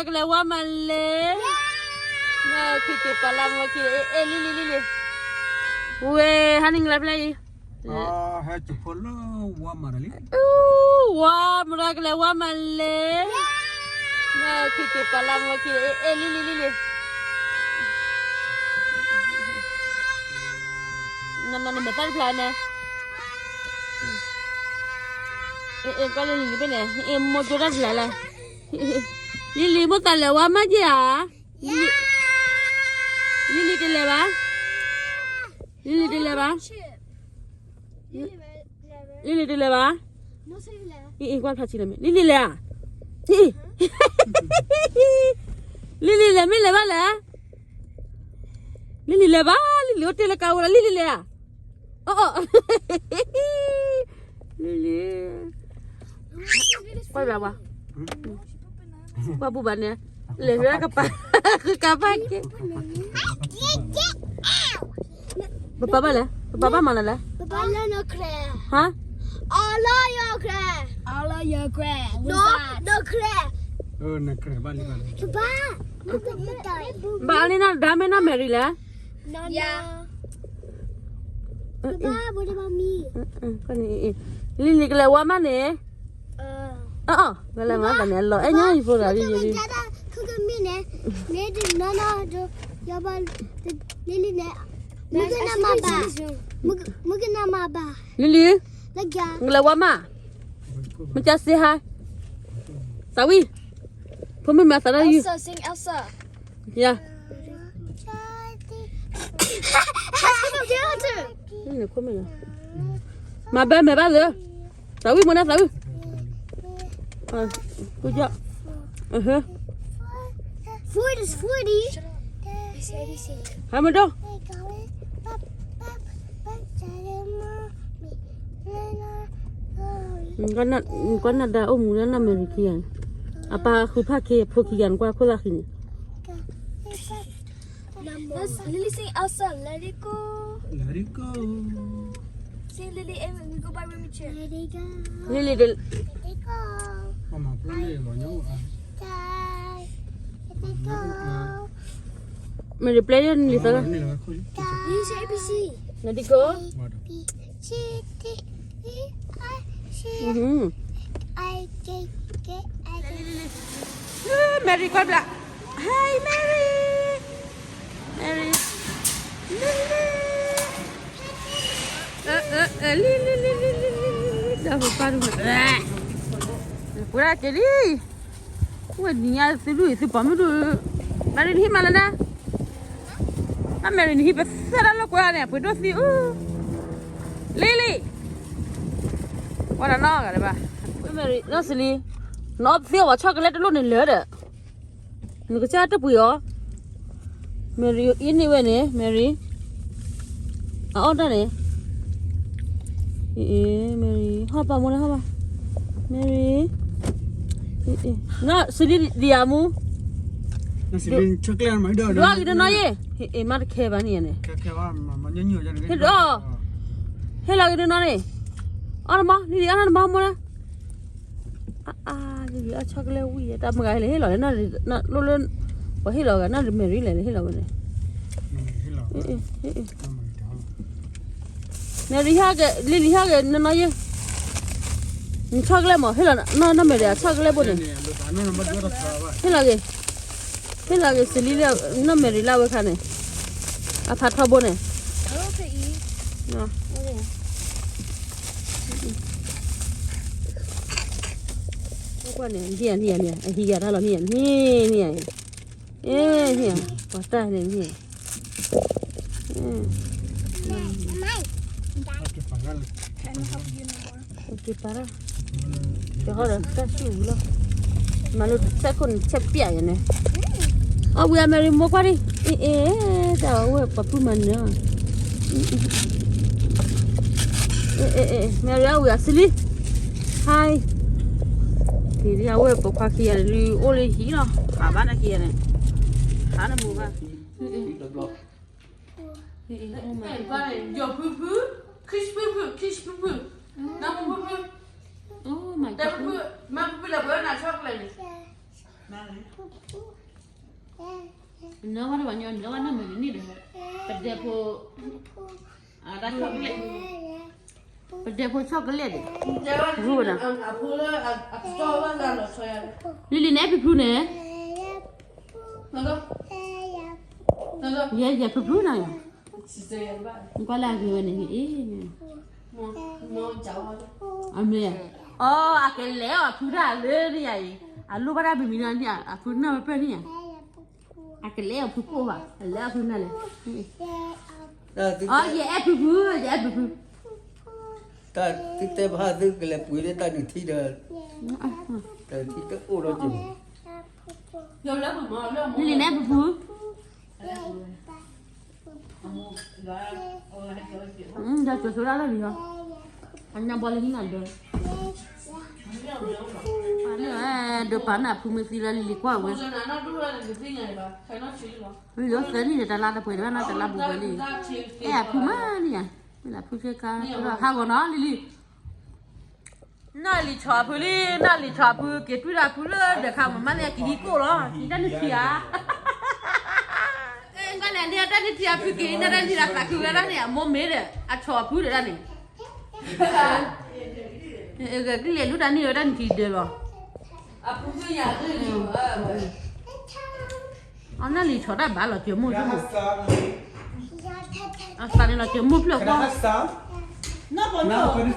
ကလဲၤဝါမးလဲၣ်, နခံက့ၤပှၤလၢမူခံ, အဲ လံလံလံလံ, ဝဲ ဟါန့ၣ်ကလၢဖျၢၣ်အံၤ, ဟဲက့ၤဖိလၢဝါမးလံ, ဝါမူရၤကလဲၤဝါမးလဲၣ်, နခံက့ၤပှၤလၢမူခံ, အဲ လံလံလံလံ, နမဲာ်သၣ်တဖျါန့ၣ်, အဲ အဲ ကွၢ်လၢလံလံဖဲန့ၣ်, အဲ မိၢ်ကၠိတၢ်တဖျါလၢ လံလံ မိၢ်သးလဲၤဝါမးက့ၤဧါ, လံလံတလဲၤဘၣ်, လံလံတလဲၤဘၣ်, လံလံတလဲၤဘၣ်, အံၤ ကွၢ်ဖျါဆံးလၢမ့ၢ် လံလံလဲၤဧါ, လံလံလဲၤ မ့ၢ်လဲၤဘၣ်လဲၣ်, လံလံလဲၤဘၣ်, လံလံအိၣ်တ့ၢ်လၢကါဝဲလီၤ, လံလံလဲၤဧါ, အီၣ်အီၣ်, လံလံ, ကွၢ်ဘၣ်ဝဲ ပှၤပူၤဘၣ်န့ၣ်, လဲၤရၢကပၤ, ဃုကါဘၣ်က့ၤ, ပပၢ်ဘၣ်လဲၣ်, ပပၢ်ဘၣ်မၤနၤလဲၣ်, ပပၢ်လၢနခရဲ, ဟါ, အလီယခရဲ, အလီယခရဲ, နခရဲ, ပပၢ်, ဘၣ်လံနီၢ်ဒါမ့ၢ်နီၢ်မဲရံလဲၣ်, ပပၢ်, လံလံကလဲၤဝါမးန့ၣ် အၢ ကလဲၤမၤသးန့ၣ် အလီၤအဲၣ်ညါယဖိဒၣ်လံ, လံလံ, လံလံ, ကလဲၤဝါမး, မကစ့ဟါ, သးဝံၣ်, ဖိမုၣ်မၤသးဒၣ်ယုၢ်, ယၤ မၤဘၢမဲာ်ဘၣ်လၢ, သးဝံၣ်မ့ၢ်ဒၣ်သးဝံၣ်, က, ဟဲမဒိ, ကွၢ်နၢ်ဒါအိၣ်မူလၢနီၢ်မဲရံခံဂၤန့ၣ်, အပၢ်ဃုဖးခ့ဖိခံဂၤန့ၣ် ကွၢ်ခိၣ်သၣ်ဃံန့ၣ် Lily sing Elsa, let it go. Let it go. Sing Lily, and we go by Remy chair. Let it go. Lily, the Let it go. Let it go. Mary play on the Lily say A B C. Let it go. A B C D E F G H I J K L M N O P. Mary ကွၢ်ဘျး, Hi Mary, Mary, Lily, Lily, Lily, ဒီးပပၢ်ဒိၣ်, ပှၤက့ၤလံ, ဝဲနံၤညါသုဒူၣ်အံၤသုပိာ်မုၣ်ဒိၣ်, Mary နဟံၣ်မးလၢနၤ, အ Mary နဟံၣ်ပသၢဒၣ်လၢကွဲန့ၣ် ပှ့ၤဒိၣ်သံအူ, Lily, ဝဲဒၣ်နီၢ်ဂၤလၢၤဘၣ်, Mary နီၢ်စလံ, နအီၣ်ပသ့အီၣ်ဝဲဆီတလဲတလိၣ်န့ၣ်လၢာ်ဒီး နကစၢ်တပှ့ၤအီၤ, Mary အံၤန့ၢ်ဝဲန့ၣ် Mary, အအီၣ်တၢ်န့ၣ်, Mary ဟီၣ်ပာ်မူလၢဟီၣ်ပာ်, Mary, နီၢ်စလံဒံးယၤမူ, ဒွးဂ့ၤနီၢ်နီၢ်ယဲ, မ့ၢ်တခဲဘၣ်န့ၣ်န့ၣ်, ဟ့ၣ်ဒီး, ဟ့ၣ်လီၤဂ့ၤနီၢ်နီၢ်န့ၣ်, အီၣ်တမီ, လံလံအီၣ်တၢ်တမီမူလၢ အါ, လံလံအီၣ်ဆီကလဲၣ်ဝံၤ တၢ်မုၢ်ဂၤဟဲလၢဟ့ၣ်လီၤလၢ, လိၣ်လၢ, ပှၤဟ့ၣ်လီၤဂၤ နီၢ်ဒီး Mary လဲၣ် ဟ့ၣ်လီၤဝဲန့ၣ်, Mary ဟဲက့ၤ လံလံဟဲက့ၤ နီၢ်နီၢ်ယဲ, နဆီကလဲၣ်မး ဟ့ၣ်လီၤ, နီၢ် Mary အဆီကလဲၣ်ဘိန့ၣ်, ဟ့ၣ်လီၤဂ့ၤ, ဟ့ၣ်လီၤဂ့ၤ စလံလၢ နီၢ် Mary လၢအဝဲခါန့ၣ်, အဖးထီဘိန့ၣ် ကွၢ်န့ၣ် နံၤဧါ နံၤဧါ နံၤဧါ အဟံးဂၤတၢ်လီၤ နံၤဧါ နံၤဧါ နံၤဧါ, အ့ နံၤဧါ ပှၤတၢ်န့ၣ် နံၤဧါ, က့ၤပာ်ရၣ်, ကဟီဒီးတၢ်ဆူၣ်ဝံၤလီၤ, မၤလိတၢ်ခိၣ်န့ၣ်ဆဲးပျဲယၤန့ၣ်, အဝံၤအ Mary မိၢ်ကွၢ်ဒံး, အ့ အ့ တၢ်ဝဲပှၤပုၢ်မၤနၢၤ Mary အဝံၤအ စလံ, Hi, က့ၤဒ်အဝဲပိာ်ခွါခံဂၤန့ၣ် ဒုးအိၣ်လၢဟံၣ်လီၤ, ပာ်ဘၣ်တၢ်ခံဂၤန့ၣ်, ဟးနမိၢ်ဘၣ်, ယီၤဖုဖု, ခရံၣ်ဖုဖု, ခရံၣ်ဖုဖု, နဖုဖု, တဲဖုဖု, မ့ၢ်ဖုဖုလဲၤပှ့ၤနၤဆီတလဲန့ၣ် နၢဝဲတဘၣ်ညီ နၢဝဲနီၢ်မုၢ်နံၤန့ၣ်ဒီး ပဒဲဖိ အဒၣ် chocolate ပဒဲဖိ chocolate ဒီး ဖုဝဲဒၣ် လံၤလံၤန့ၣ် ဖုဖုန့ၣ် ယဲ ယဲဖုဖုနီၤယၤ ကွၢ်လၢအဂ့ၤဝဲန့ၣ် အ့ၣ် အမ့ၢ် အီ အကလဲၤအီၤဖုတၢ်လၢန့ၣ်ယၤအံၤ အလိၣ်ဘၣ်တၢ်ဘံၤမံၤနီၤန့ၣ် အဖုနၢ်ဝဲပၢၢ်န့ၣ်ယၤ အကလဲၤအီၤဖုကိၣ်ဘၣ် အလဲၤအီၤဖုနၢ်လဲၣ် အီ ယအဲၣ်ဖုဖု ယအဲၣ်ဖုဖု တၢ်သုတဲဘၣ်သုကလဲၤပှ့ၤလၢတၢ်နုၢ်ထံဒီး တၢ်နုၢ်ထံတအိၣ်ဒီးက့ၤ လံၤလံၤန့ၣ် ဖုဖု ဒီးကၠိၤဆိဒၣ်လၢလံၤဟီ အညါဘီလၢဟံးနၤဒၢး ဒိးပာ်နၢ်ဖုမ့ၢ်သံလၢလံၤလံၤကွၢ်ဝဲ လၢသၢနံၣ်ဒီးတလါတပှဲၤတဘၣ်နီၤ တလါဘူးပှဲၤလံ အဲၣ်အဖုမးန့ၣ်ယၤ မ့ၢ်လၢဖုဆ့ကၤ ဟးဂီၤနီၤလံၤလံၤ နီၢ်လံၤဆီၣ်ဖုလံ နီၢ်လံၤဆီၣ်ဖု က့ၤတွံၢ်တၢ်ဖုလၢဒၢးခါမးမးန့ၣ် က့ၤဟံးကိၣ်လီၤ တၢ်နုၢ်ထံဧါ တၢ်နုၢ်ထံအဖုက့ၤ တၢ်နုၢ်ထံအသးခုဝဲဒၣ်န့ၣ် အမိၢ်မ့ၢ်ဒီး အဆီၣ်ဖုဒီးဒၣ်န့ၣ် ကလဲၤလူတၢ်န့ၢ်ဝဲတၢ်နုၢ်ထံဒၢးလီၤ အနီၢ်လံၤဆီၣ်တၢ်ဘၣ်လီၤစၢၤမိၢ်ဆိမိၣ် အသးန့ၣ်လီၤစၢၤမိၢ်ဖျၢၣ်ဃီ နီၢ်ပီၤနီၢ်